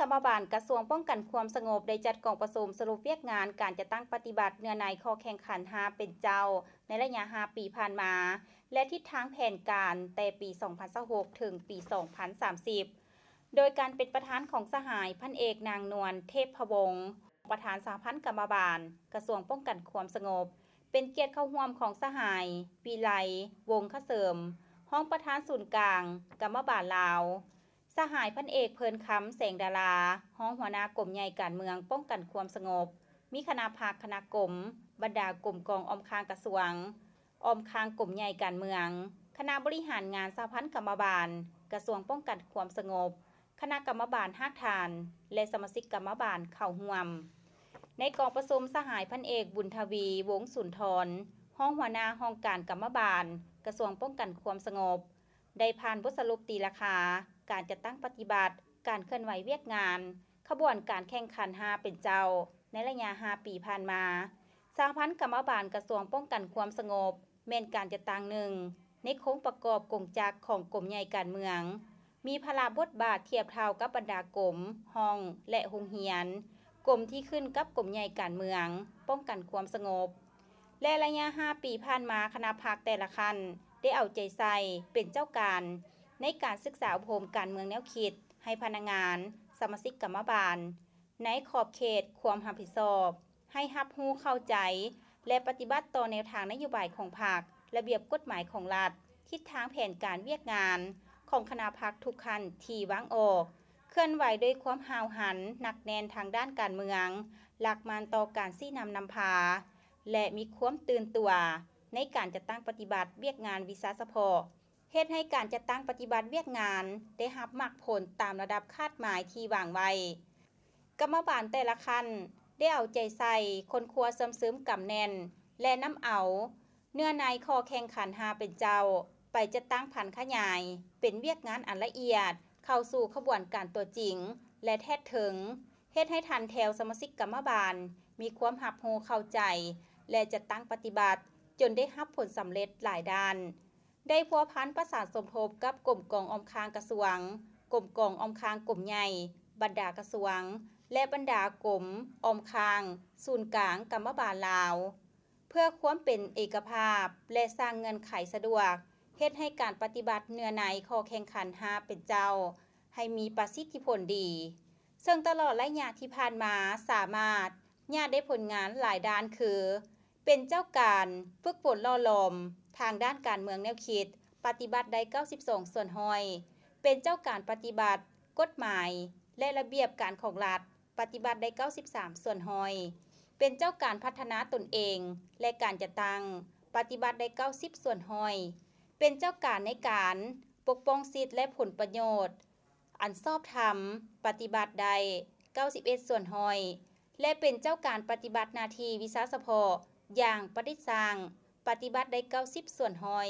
ກຳມະບານກະຊວງປ້ອງກັນຄວາມສະຫງົບ ໄດ້ຈັດກອງປະຊຸມສະຫຼຸບວຽກງານການຈັດຕັ້ງປະຕິບັດເນື້ອໃນຂໍ້ແຂ່ງຂັນຫ້າເປັນເຈົ້າ ໃນໄລຍະຫ້າປີຜ່ານມາ ແລະ ທິດທາງແຜນການແຕ່ປີສອງພັນຊາວຫົກ ເຖິງປີສອງພັນສາມສິບ ໂດຍການເປັນປະທານຂອງສະຫາຍພັນເອກ ນາງ ນວນ ເທບພະວົງ ປະທານສະຫະພັນກຳມະບານກະຊວງປ້ອງກັນຄວາມສະຫງົບ, ເປັນກຽດເຂົ້າຮ່ວມຂອງສະຫາຍ ວິໄລ ວົງຄະເສີມ ຮອງປະທານສູນກາງກຳມະບານລາວ, ສະຫາຍພັນເອກ ເພີນຄຳ ແສງດາລາ ຮອງຫົວໜ້າກົມໃຫຍ່ການເມືອງປ້ອງກັນຄວາມສະຫງົບ, ມີຄະນະພັກ, ຄະນະກົມ, ບັນດາກົມກອງອ້ອມຂ້າງກະຊວງ, ອ້ອມຂ້າງກົມໃຫຍ່ການເມືອງ, ຄະນະບໍລິຫານງານສະຫະພັນກຳມະບານກະຊວງປ້ອງກັນຄວາມສະຫງົບ, ຄະນະກຳມະບານຮາກຖານ ແລະ ສະມາຊິກກຳມະບານເຂົ້າຮ່ວມ. ໃນກອງປະຊຸມ, ສະຫາຍພັນເອກ ບຸນທະວີ ວົງສຸນທອນ ຮອງຫົວໜ້າຫ້ອງການກຳມະບານກະຊວງປ້ອງກັນຄວາມສະຫງົບ ໄດ້ຜ່ານບົດສະຫຼຸບຕີລາຄາການຈັດຕັ້ງປະຕິບັດ, ການເຄື່ອນໄຫວວຽກງານ, ຂະບວນການແຂ່ງຂັນຫ້າເປັນເຈົ້າ ໃນໄລຍະຫ້າປີຜ່ານມາ. ສະຫະພັນກຳມະບານກະຊວງປ້ອງກັນຄວາມສະຫງົບ ແມ່ນການຈັດຕັ້ງໜຶ່ງໃນໂຄງປະກອບກົງຈັກຂອງກົມໃຫຍ່ການເມືອງ, ມີພາລະບົດບາດທຽບເທົ່າກັບບັນດາກົມ, ຫ້ອງ ແລະ ໂຮງຮຽນ, ກົມທີ່ຂຶ້ນກັບກົມໃຫຍ່ການເມືອງປ້ອງກັນຄວາມສະຫງົບ ແລະ ໄລຍະຫ້າປີຜ່ານມາ, ຄະນະພັກແຕ່ລະຂັ້ນໄດ້ເອົາໃຈໃສ່ເປັນເຈົ້າການໃນການສຶກສາອົບຮົມການເມືອງແນວຄິດໃຫ້ພະນັກງານ, ສະມາຊິກກຳມະບານ ໃນຂອບເຂດຄວາມຮັບຜິດຊອບ ໃຫ້ຮັບຮູ້ເຂົ້າໃຈ ແລະ ປະຕິບັດຕໍ່ແນວທາງນະໂຍບາຍຂອງພັກ, ລະບຽບກົດໝາຍຂອງລັດ, ທິດທາງແຜນການວຽກງານຂອງຄະນະພັກທຸກຂັ້ນທີ່ວາງອອກ, ເຄື່ອນໄຫວດ້ວຍຄວາມຫ້າວຫັນ, ໜັກແໜ້ນທາງດ້ານການເມືອງ, ຫຼັກໝັ້ນຕໍ່ການຊີ້ນຳນຳພາ ແລະ ມີຄວາມຕື່ນຕົວໃນການຈັດຕັ້ງປະຕິບັດວຽກງານວິຊາສະເພາະ, ເຮັດໃຫ້ການຈັດຕັ້ງປະຕິບັດວຽກງານໄດ້ຮັບໝາກຜົນຕາມລະດັບຄາດໝາຍທີ່ວາງໄວ້. ກຳມະບານແຕ່ລະຂັ້ນໄດ້ເອົາໃຈໃສ່ຄົ້ນຄວ້າເຊື່ອມຊຶມກຳແໜ້ນ ແລະ ນຳເອົາເນື້ອໃນຂໍ້ແຂ່ງຂັນຫ້າເປັນເຈົ້າ ໄປຈັດຕັ້ງຜັນຂະຫຍາຍເປັນວຽກງານອັນລະອຽດ ເຂົ້າສູ່ຂະບວນການຕົວຈິງ ແລະ ແທດເຖິງ, ເຮັດໃຫ້ຖັນແຖວສະມາຊິກກຳມະບານມີຄວາມຮັບຮູ້ເຂົ້າໃຈ ແລະ ຈັດຕັ້ງປະຕິບັດ ຈົນໄດ້ຮັບຜົນສຳເລັດຫຼາຍດ້ານ. ໄດ້ພົວພັນປະສານສົມທົບກັບກົມກອງອ້ອມຂ້າງກະຊວງ, ກົມກອງອ້ອມຂ້າງກົມໃຫຍ່, ບັນດາກະຊວງ ແລະ ບັນດາກົມອ້ອມຂ້າງສູນກາງກຳມະບານລາວ ເພື່ອຄວາມເປັນເອກະພາບ ແລະ ສ້າງເງື່ອນໄຂສະດວກ, ເຮັດໃຫ້ການປະຕິບັດເນື້ອໃນຂໍ້ແຂ່ງຂັນຫ້າເປັນເຈົ້າໃຫ້ມີປະສິດທິຜົນດີ, ເຊິ່ງຕະຫຼອດໄລຍະທີ່ຜ່ານມາສາມາດຍາດໄດ້ຜົນງານຫຼາຍດ້ານຄື ເປັນເຈົ້າການຝຶກຝົນຫຼໍ່ຫຼອມທາງດ້ານການເມືອງແນວຄິດ ປະຕິບັດໄດ້ເກົ້າສິບສອງສ່ວນຮ້ອຍ, ເປັນເຈົ້າການປະຕິບັດກົດໝາຍ ແລະ ລະບຽບການຂອງລັດ ປະຕິບັດໄດ້ເກົ້າສິບສາມສ່ວນຮ້ອຍ, ເປັນເຈົ້າການພັດທະນາຕົນເອງ ແລະ ການຈັດຕັ້ງ ປະຕິບັດໄດ້ເກົ້າສິບສ່ວນຮ້ອຍ, ເປັນເຈົ້າການໃນການປົກປ້ອງສິດ ແລະ ຜົນປະໂຫຍດອັນຊອບທຳ ປະຕິບັດໄດ້ເກົ້າສິບເອັດສ່ວນຮ້ອຍ ແລະ ເປັນເຈົ້າການປະຕິບັດໜ້າທີ່ວິຊາສະເພາະຢ່າງປະດິດສ້າງ ປະຕິບັດໄດ້ເກົ້າສິບສ່ວນຮ້ອຍ.